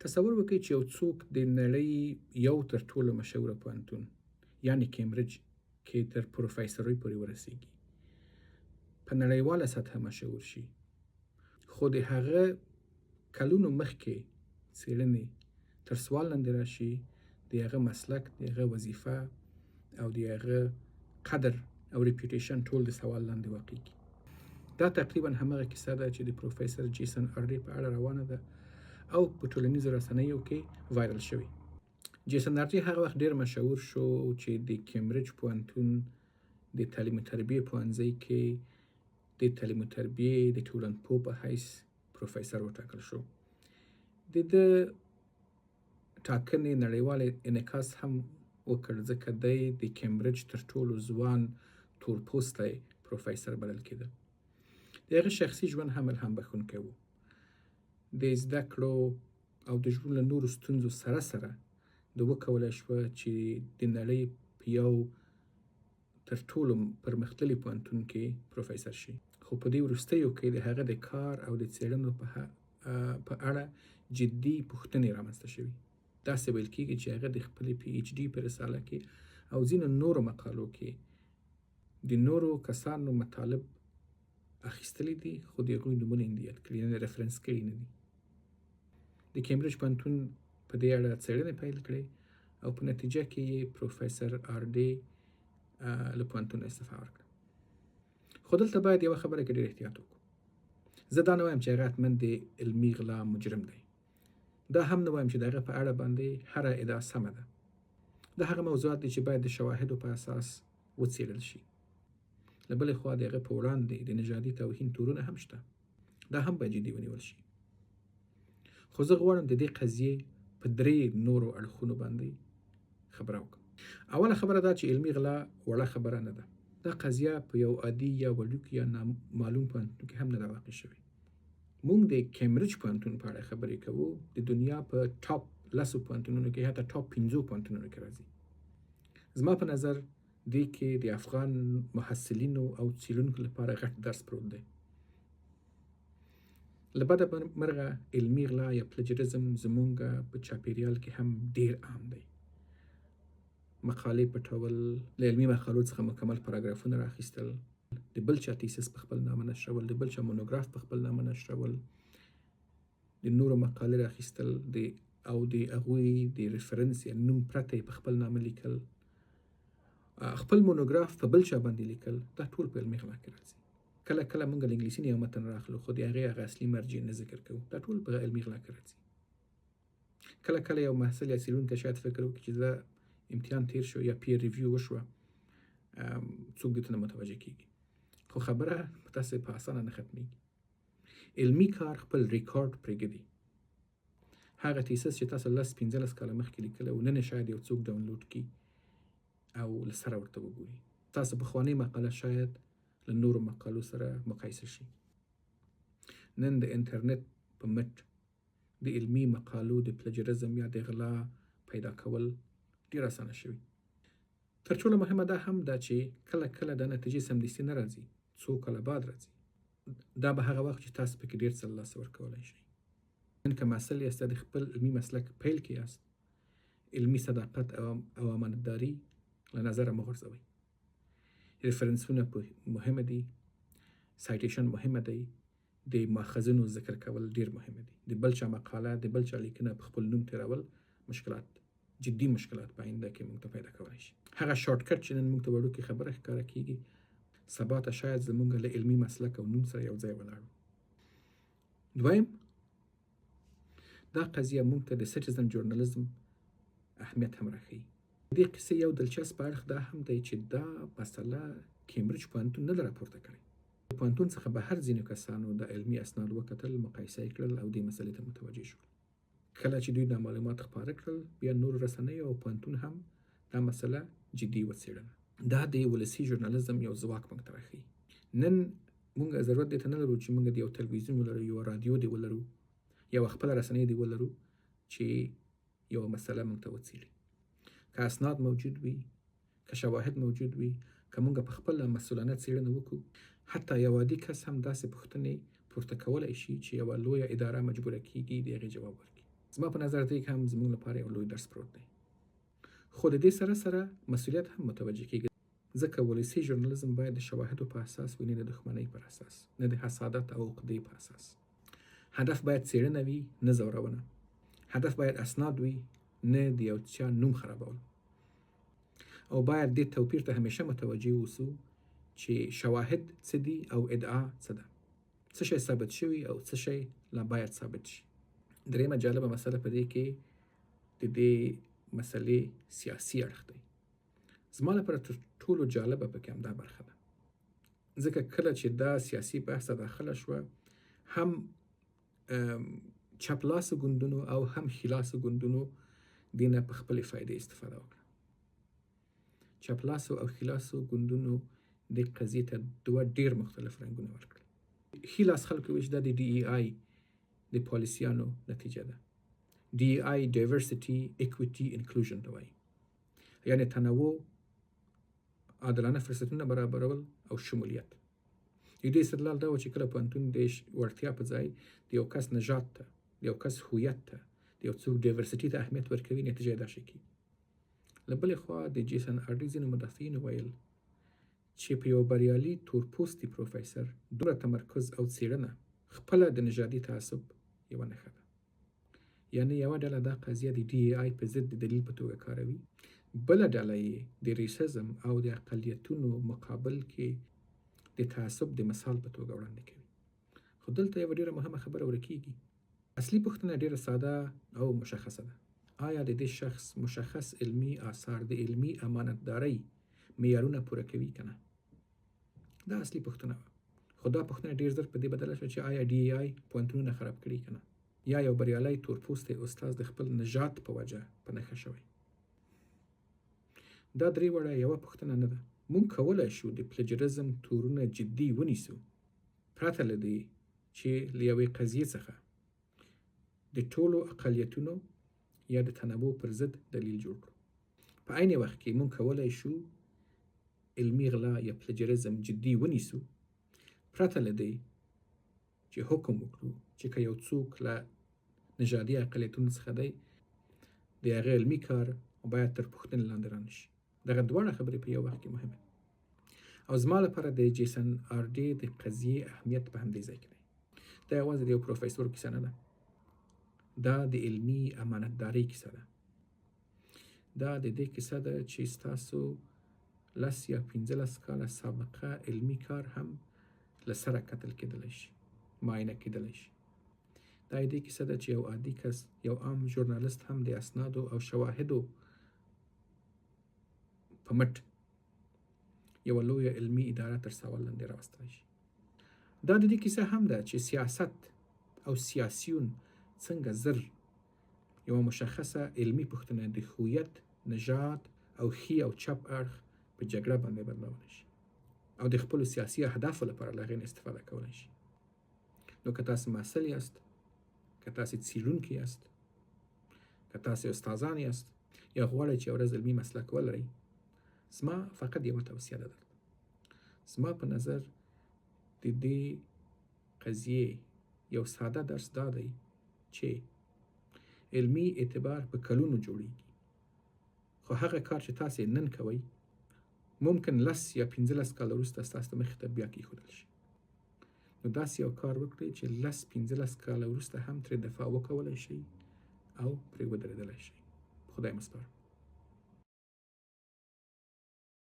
تصور وکړئ چې یو څوک د نړۍ یو تر ټولو مشهوره پوهنتون یعنی کیمبرج کې تر پروفیسورۍ پورې ورسیږي، په نړیواله سطحه مشهور شي، خو د هغه کلونو مخکې څېړنې تر سوال لاندې راشي، د هغه مسلک، د هغه وظیفه او د هغه قدر او reputation ټول د سوال لاندې واقع کیږي. دا تقریبا همغه کیسه ده چې د پروفیسور جیسن ارډي په اړه روانه ده او په ټولنیزو رسنیو کې viral شوې. جیسن ارډي هغه وخت ډیر مشهور شو چې د کیمبرج پوهنتون د تعلیم و تربیې پوهنځي کې د تعلیم و تربیې د ټولنپوه په حیث پروفیسور وټاکل شو. د ده ټاکنې نړیوال انعکاس هم وکړ، ځکه دی د کیمبرج تر ټولو ځوان تور پوستی پروفیسور بلل کېده. د هغه شخصي ژوند هم الهام بښونکی و. د زده کړو او د ژوند له نورو ستونزو سره سره ده وکولای شوه چې د نړۍ په یو تر ټولو پرمختللي پوهنتون کې پروفیسور شي. خو په دې وروستیو کې د هغه د کار او د څېړنو په اړه جدي پوښتنې رامنځته شوې. داسې ویل کېږي چې هغه د خپلې پي ایچ ډي په رساله کې او ځینو نورو مقالو کې د نورو کسانو مطالب اخیستلي دي، خو د هغوی نومونه یې نه دي یاد کړي، یعنې reference کړي نه دي. د کیمبرج پوهنتون په دې اړه څېړنې پیل کړې او په نتیجه کې یې پروفیسور آرډي له پوهنتون استعفا ورکړه. خو دلته باید یوه خبره کې ډېر احتیاط وکړو. زه دا نه وایم چې هغه حتما د علمي غلا مجرم دی، دا هم نه وایم چې د هغه په اړه باندې هره ادعا سمه ده. دا هغه موضوعات دي چې باید د شواهدو په اساس وڅېړل شي. له بلې خوا د هغه په وړاندې د نژادي توهین تورونه هم شته، دا هم باید جدي ونیول شي. خو زه غواړم د دې قضیې په درې نورو اړخونو باندې خبره وکړم. اوله خبره دا چې علمي غلا وړه خبره نه ده. دا قضیه په یو عادي یا وړوکي یا نامعلوم پوهنتون کې هم نه ده واقع شوې. موږ د کیمبرج پوهنتون په اړه خبرې کوو، د دنیا په top 10 پوهنتونونو کې، حتی top 5 پوهنتونونو کې راځي. زما په نظر دې کې د افغان محصلینو او څېړونکو لپاره غټ درس پروت دی. له بده مرغه علمي غلا یا plagiarism زمونږ په چاپیریال کې هم ډیر عام دی. مقالې پټول، له علمي مقالو څخه مکمل پاراګرافونه راخیستل، د بل چا thesis په خپل نامه نشرول، د بل چا مونوګراف په خپل نامه نشرول، د نورو مقالې راخیستل او د هغوی د reference یا نوم پرته یې په خپل نامه لیکل، خپل مونوګراف په بل چا باندې لیکل، دا ټول په علمي غلا کې راځي. کله کله موږ له انګلیسي نه یو متن راخلو، خو د هغې هغه اصلي مرجع نه ذکر کوو، دا ټول په علمي غلا کې راځي. کله کله یو محصل یا څېړونکی شاید فکر وکړي چې دا امتحان تیر شو یا peer review وشوه، څوک دې ته نه متوجه کیږي، خو خبره په تاسې په اسانه نه ختمیږي. علمي کار خپل ریکارډ پرېږدي. هغه thesis چې تاسو 10 15 کاله مخکې لیکلی و، نن یې شاید یو څوک ډاونلوډ کړي او له سره ورته وګوري. تاسو پخوانۍ مقاله شاید له نورو مقالو سره مقایسه شي. نن د انټرنیټ په مټ د علمي مقالو د plagiarism یا د غلا پیدا کول ډېر اسانه شوي. تر ټولو مهمه دا هم ده چې کله کله دا نتیجې سمدستي نه راځي، څو کاله بعد راځي. دا به هغه وخت چې تاسو پکې ډېر څه له لاسه ورکولی شئ. نن که محصل یاست، د خپل علمي مسلک پیل کې یاست، علمي صداقت او امانتداري له نظره مه غورځوئ. reference ونه مهمه دي، citation مهمه دی، د ماخذونو ذکر کول ډیر مهم دي. د بل چا مقاله، د بل چا لیکنه په خپل نوم تیرول مشکلات، جدي مشکلات په آینده کې موږ ته پیدا کولی شي. هغه shortcut چې نن موږ ته وړوکې خبره ښکاره کیږي، سبا ته شاید زموږ له علمي مسلک او نوم سره یو ځای ولاړ. دویم، دا قضیه موږ ته د citizen journalism اهمیت هم راښيي. دې قصې یو دلچسپ اړخ دا هم دی چې دا مسله کیمبرج پوهنتون نه ده راپورته کړې. د پوهنتون څخه بهر ځینو کسانو د علمي اسناد وکتل، مقایسه یې کړل او دې مسلې ته متوجه شول. کله چې دوی دا معلومات خپاره کړل، بیا نورو رسنیو او پوهنتون هم دا مسله جدي وڅېړله. دا د ولسي ژورنالیزم یو ځواک موږ ته راښيي. نن موږ ضرورت دې ته نه لرو چې موږ د یو تلویزیون ولرو، یوه رادیو دې ولرو، یوه خپله رسنۍ دې ولرو چې یوه مسله موږ ته وڅېړي. که اسناد موجود وي، که شواهد موجود وي، که موږ په خپله مسؤلانه څېړنه وکړو، حتی یو عادي کس هم داسې پوښتنې پورته کولی شي چې یوه لویه اداره مجبوره کیږي د هغې جواب ورکړي. زما په نظر دې کې هم زموږ لپاره یو لوی درس پروت دی. خو د دې سره سره مسولیت هم متوجه کیږي، ځکه ولسي ژورنالیزم باید د شواهدو په اساس وي، نه د دښمنۍ پر اساس، نه د حسادت او عقدې په اساس. هدف باید څېړنه وي، نه ځورونه. هدف باید اسناد وي، نه د یو چا نوم خرابول. او باید دې توپیر ته همیشه متوجه اوسو چې شواهد څه دي او ادعا څه ده، څه شی ثابت شوي او څه شی لا باید ثابت شي. درېیمه جالبه مسله په دې کې د دې مسلې سیاسي اړخ دی. زما لپاره تر ټولو جالبه پکې همدا برخه ده، ځکه کله چې دا سیاسي بحث ته داخله شوه، هم چپ لاسو ګوندونو او هم ښي لاسو ګوندونو دې نه په خپلې فایدې استفاده وکړه. چپ لاسو او ښي لاسو ګوندونو دې قضیې ته دوه ډېر مختلف رنګونه ورکړل. ښي لاس خلکو ویل چې دا د DEI د پالیسیانو نتیجه ده. DEI Diversity Equity Inclusion ته وایي، یعنې تنوع، عادلانه فرصتونه برابرول او شمولیت. د دې استدلال دا و چې کله پوهنتون د وړتیا په ځای د یو کس نژاد ته، د یو کس هویت ته، د یو څوک diversity ته اهمیت ورکوي، نتیجه یې دا شي کېږي. له بلې خوا د جیسن ارډي ځینو مدافعینو ویل چې په یو بریالي تورپوستي پروفیسر دومره تمرکز او څېړنه خپله د نژادي تعصب یوه نښه ده. یعنې یوه ډله دا قضیه د DEI په ضد د دلیل په توګه کاروي، بله ډله یې د racism او د اقلیتونو مقابل کې د تعصب د مثال په توګه وړاندې کوي. خو دلته یوه ډېره مهمه خبره ورکیږي. اصلي پوښتنه ډېره ساده او مشخصه ده: آیا د دې شخص مشخص علمي آثار د علمي امانتدارۍ معیارونه پوره کوي که نه؟ دا اصلي پوښتنه وه. خو دا پوښتنه ډېر زر په دې بدله شوه چې آیا DEI پوهنتونونه خراب کړي که نه، یا یو بریالی تورپوستی استاد د خپل نژاد په وجه په نښه شوی. دا درې واړه یوه پوښتنه نه ده. موږ کولای شو د plagiarism تورونه جدي ونیسو، پرته له دې چې له یوې قضیې څخه د ټولو اقلیتونو یا د تنوع پر ضد دلیل جوړ کړو. په عین وخت کې موږ کولای شو علمي غلا یا plagiarism جدي ونیسو، پرته له دې چې حکم وکړو چې که یو څوک له نژادي اقلیتونو څخه دی، د هغه علمي کار باید تر پوښتنې لاندې رانشي. دغه دواړه خبرې په یو وخت کې مهمه دي. او زما لپاره د جیسن آرډي د قضیې اهمیت په همدې ځای کې دی. دا یوازې د یو پروفیسور کیسه نه ده، دا د علمي امانتدارۍ کیسه ده. دا د دې کیسه ده چې ستاسو 10 یا 15 کاله سابقه علمي کار هم له سره کتل کېدلی شي، معاینه کېدلی شي. دا د دې کیسه ده چې یو عادي کس، یو عام ژورنالیست هم د اسنادو او شواهدو په مټ یوه لویه علمي اداره تر سوال لاندې راوستلی شي. دا د دې کیسه هم ده چې سیاست او سیاسیون څنګه زر یوه مشخصه علمي پوښتنه د هویت، نژاد او ښي او چپ اړخ په جګړه باندې بدلولی شي او د خپلو سیاسي اهدافو لپاره له هغې نه استفاده کولی شي. نو که تاسو محصل یاست، که تاسو څېړونکي یاست، که تاسو استادان یاست یا غواړئ چې یوه ورځ علمي مسلک ولرئ، زما فقط یوه توصیه ده درته. زما په نظر د دې قضیې یو ساده درس دا دی چې علمي اعتبار په کلونو جوړیږي، خو هغه کار چې تاسو نن کوئ ممکن 10 یا 15 کاله وروسته ستاسو مخې ته بیا کېښودل شي. نو داسې یو کار وکړئ چې 10 15 کاله وروسته هم ترې دفاع وکولی شئ او پرې ودرېدلی شئ. خدای مو سپارم.